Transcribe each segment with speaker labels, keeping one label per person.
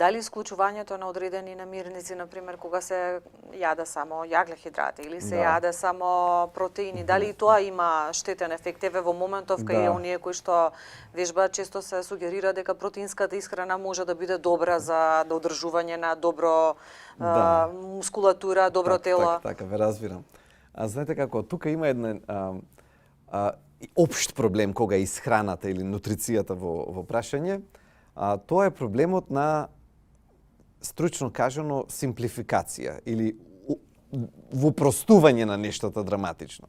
Speaker 1: Дали исклучувањето на одредени намирници, например, кога се јаде само јаглехидрати или се јаде само протеини, дали и тоа има штетен ефект? Еве во моментов кај оние кои што вежбаат, често се сугерира дека протеинската исхрана може да биде добра за одржување на добро мускулатура, добро тело.
Speaker 2: Така, ве разбирам. Знаете како, тука има еден општ проблем кога е исхраната или нутрицијата во прашање. Тоа е проблемот на, стручно кажано, симплификација или вопростување на нештата драматично.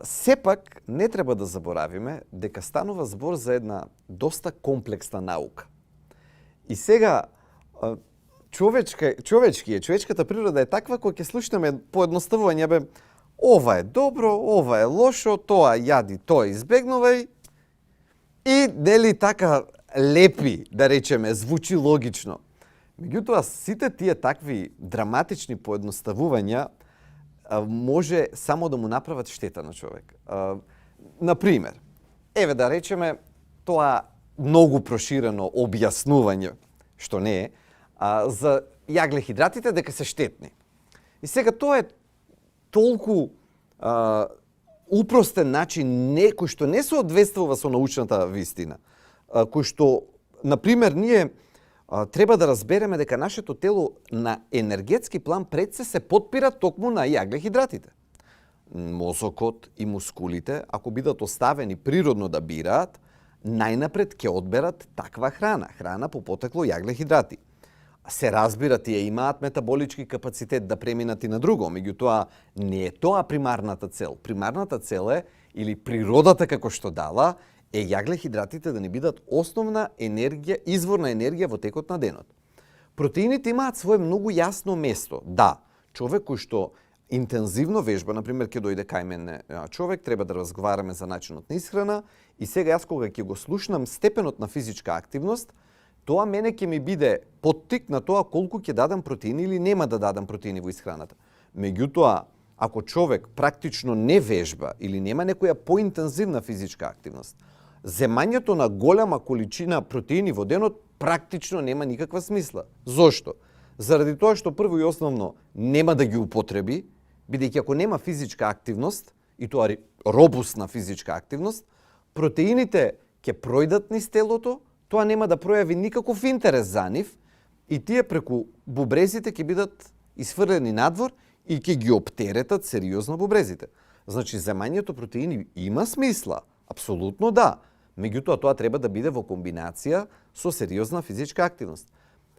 Speaker 2: Сепак, не треба да заборавиме дека станува збор за доста комплексна наука. И сега, човечката природа е таква која ќе слушнеме поедноставување, ова е добро, ова е лошо, тоа јади, тоа избегнувај, и дели така лепи, да речеме, звучи логично. Меѓутоа, сите тие такви драматични поедноставувања може само да му направат штета на човек. Например, еве да речеме, тоа многу проширено објаснување, што не е, за јаглехидратите дека се штетни. И сега тоа е толку упростен начин кој што не се одвествува со научната вистина, кој што, например, ние треба да разбереме дека нашето тело на енергетски план пред се подпира токму на јаглехидратите. Мозокот и мускулите, ако бидат оставени природно да бираат, најнапред ќе одберат таква храна по потекло јаглехидрати. Се разбира, тие имаат метаболички капацитет да преминат и на друго, меѓутоа не е тоа примарната цел. Примарната цел е, или природата како што дала, е јаглехидратите да не бидат основна енергија, изворна енергија во текот на денот. Протеините имаат свое многу јасно место. Да, човек кој што интензивно вежба, например, ќе дојде кај мене човек, треба да разговараме за начинот на исхрана, и сега јас кога ќе го слушнам степенот на физичка активност, тоа мене ќе ми биде поттик на тоа колку ќе дадам протеини или нема да дадам протеини во исхраната. Меѓутоа, ако човек практично не вежба или нема некоја поинтензивна физичка активност, земањето на голема количина протеини во денот практично нема никаква смисла. Зошто? Заради тоа што прво и основно нема да ги употреби, бидејќи ако нема физичка активност, и тоа робусна физичка активност, протеините ќе пројдат низ телото, тоа нема да пројави никаков интерес за нив, и тие преку бубрезите ќе бидат исфрлени надвор и ќе ги оптеретат сериозно бубрезите. Значи, земањето протеини има смисла, апсолутно да. Меѓутоа, тоа треба да биде во комбинација со сериозна физичка активност.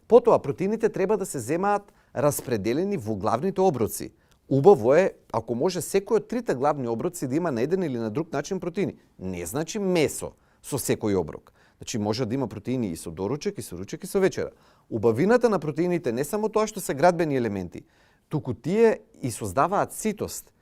Speaker 2: Потоа, протеините треба да се земаат распределени во главните оброци. Убаво е, ако може секој од трите главни оброци да има на еден или на друг начин протеини. Не значи месо со секој оброк. Значи, може да има протеини и со доручек, и со ручек, и со вечера. Убавината на протеините не само тоа што се градбени елементи, туку тие и создаваат ситост.